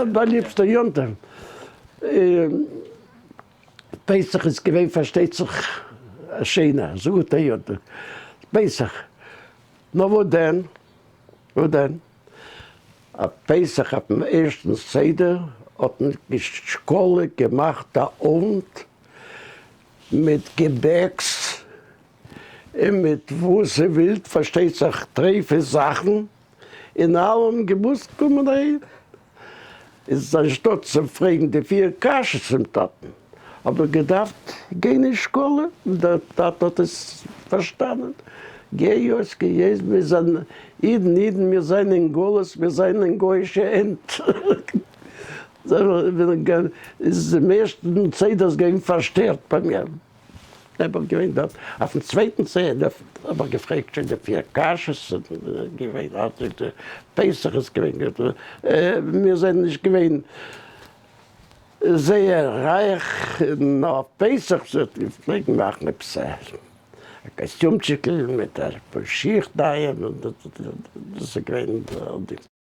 באליבסטע יום טוב. פסח איז געווען פארשטייט זיך א שיינע גוטע יום טוב פסח, נאר וואס דען, וואס דען, אויף פסח אויפן ערשטן סדר האט מען די שקאלע געמאכט א אוונט מיט געבעקס און מיט וואס איר ווילט, פארשטייט זיך טרייפע זאכן, און אלע האבן געמוזט קומען אהין. איז אנשטאט צו פרעגן די פיר קשיות צום טאטן, האב איך געדארפט גיין אין שקאלע, און דער טאטע האט עס פארשטאנען, גיי אויס, גיי אויס, מיר זענען אידן, אידן, מיר זענען אין גלות, מיר זענען אין גוי'אישע הענט. איז דעם ערשטן סדר איז געווען פארשטערט ביי מיר. נעבעך געווען דארט אויפן צווייטן סדר האב איך געפרעגט שוין די פיר קשיות און געווען דארט פסח איז געווען גוט מיר זענען נישט געווען זייער רייך און אויף פסח פלעגן מאכן עפעס א קאסטיומצ'יקל מיט א פאר שיך נייע דאס איז געווען.